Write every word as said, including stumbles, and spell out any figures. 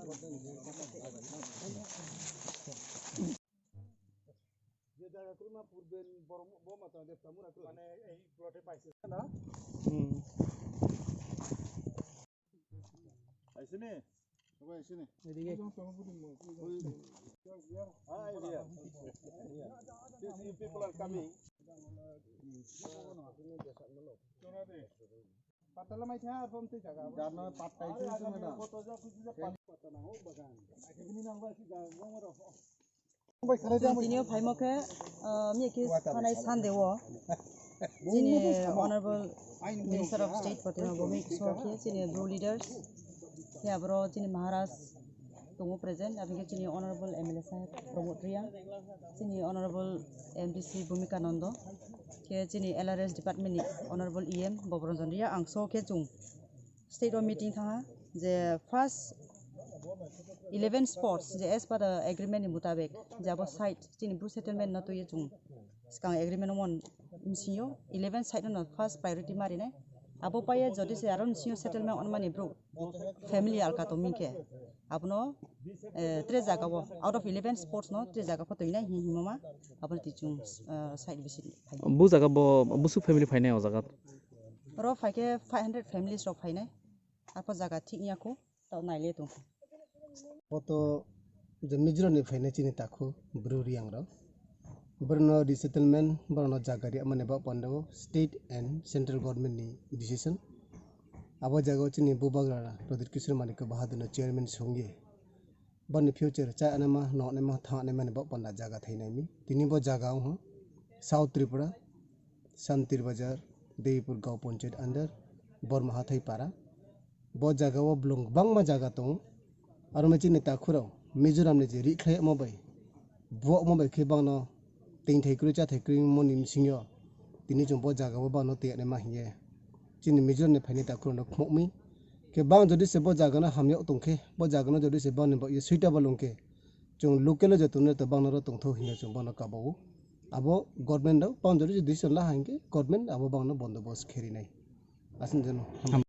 Je jaga kwrwima purben borok bo mata de samura kwrwi. Mane ei plot e paise. Aisini. Aisini. Edige. Ah, area. These people are coming. Patala mai thang, ar pom twi jaga. Jarno pattai sini sini da. Patala ho bagan. Bini nang ba si jaga ngoro. Tini o phaimo khe, ah, miyakhe sanai Sunday o chini Honorable Minister of State Pradyumna Bhaumik so khe chini Bru leaders khe aboro chini Maharaj tongo present, aboni khe chini Honorable M L A saheb Pramod Reang, chini Honorable M D C Bhumika Nando, khe chini L R S department ni Honorable E M Boboranjan Reang, ang so khe chung state o meeting thangha je first eleven spots je as per the agreement ni mutabek je abo site chini Bru settlement no twiwi chung swkang agreement o mon bisingo eleven site no first priority ma rinai. Abo paiya jodi se aro bisingo settlement onmani Bru family alka tongming khe abono, eh, tre jaga o out of eleven spots no tre jaga pho twinai hin himoma abono twi chung, eh, site visit khai. Bu jaga bo busuk family phainai o jaga? Oro phaikhe five hundred families rok phainai. Apo jaga thik ya kho, tao naile tong. Poto je Mizoram ni phainai chini takhu Bru Reang rok. Borno resettlement, borno jaga ri mane ba pando state and central government ni decision. Abo jaga o chini Bubagra Pradyut Kishore Manikya Bahadur no chairman songye. Bani future cha anama, no anama, tha anama ni ba panda jaga thainai mi. Tini bo jaga o South Tripura, Santir Bazar, Deipur Gaon Panchayat under Borma Hathai Para. Bo jaga o bolong bangma jaga tongo. Aro ma chini takhurao Mizoram ni je rikhlai omo bai, bo omo bai khe bangno tingthai kwrwi chathai kwrwi moni bisingyo tini chwng bo jaga o bangno tiyanaima hiye chini Mizoram ni phaini takhurao no khumukmi. Khe bang jodi se bo jaga no hamyok tongkhe, bo jaga no jodi se bangni bo suitable wngkhe, chwng local o joto no to bangno ro tongtho hinwi chwng bono kabao. Abo government rok bang jodi decision la hangkhe government abo bangno bondobos kherinai. Aswk jeno.